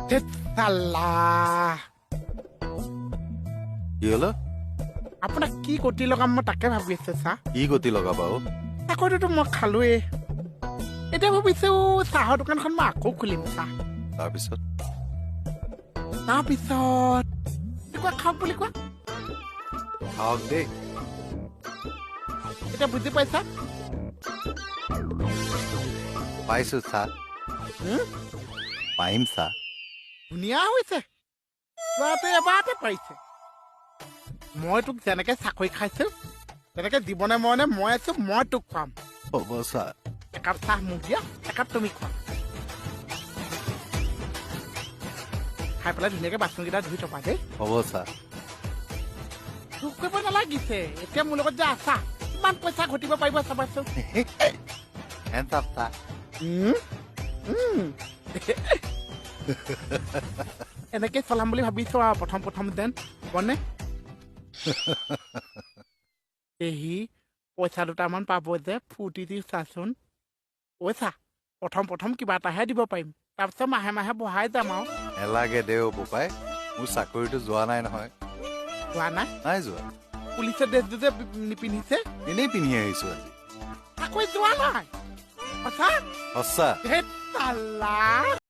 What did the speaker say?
ধেৎ চাল্লা। কি হলো? আপোনাক কি গতি লগাম মই তাকে ভাবি আছো চা। কি গতি লগাবা অ? চাকৰিটোতো মই খালোৱেই, এতিয়া ভাবিছো চাহৰ দোকানখন মই আকৌ খুলিম চাহ। তাৰপিছত? তাৰপিছত কোৱা, খাওক বুলি কোৱা। খাওক দেই। এতিয়া বুজি পাইছা? পাইছো চাহ। পাৰিম চাহ। ধুনীয়া হৈছে, ল'ৰাটোৱে এবাৰতে পাৰিছে। মই তোক যেনেকে চাকৰি খাইছো তেনেকে জীৱনে মৰণে মই আছো, মই তোক খুৱাম। হ'ব চাহ। একাপ চাহ মোক দিয়া, একাপ তুমি খোৱা। খাই পেলাই ধুনীয়াকে বাচনকেইটা ধুই থবা দেই। হ'ব চাহ। দুখ কৰিব নালাগিছে, এতিয়া মোৰ লগত যে আছা কিমান পইচা ঘটিব পাৰিবা চাবাচোন। হেণ্ডছ আপ চাহ। এনেকে চলাম বুলি ভাবিছো আৰু প্ৰথম প্ৰথম যেন হ'বনে? পেহী পইচা দুটামান পাব যে ফূৰ্তি দি চাচোন। পইচা প্ৰথম প্ৰথম কিবা এটাহে দিব পাৰিম, তাৰপিছত মাহে মাহে বঢ়াই যাম আৰু। নেলাগে দে অ বোপাই, মোৰ চাকৰিটো যোৱা নাই নহয়। যোৱা নাই? নাই যোৱা। পুলিচে ড্ৰেছটো যে নিপিন্ধিছে? এনেই পিন্ধি আহিছো আজি। চাকৰি যোৱা নাই? সঁচা? সঁচা। ধেৎ চাল্লা।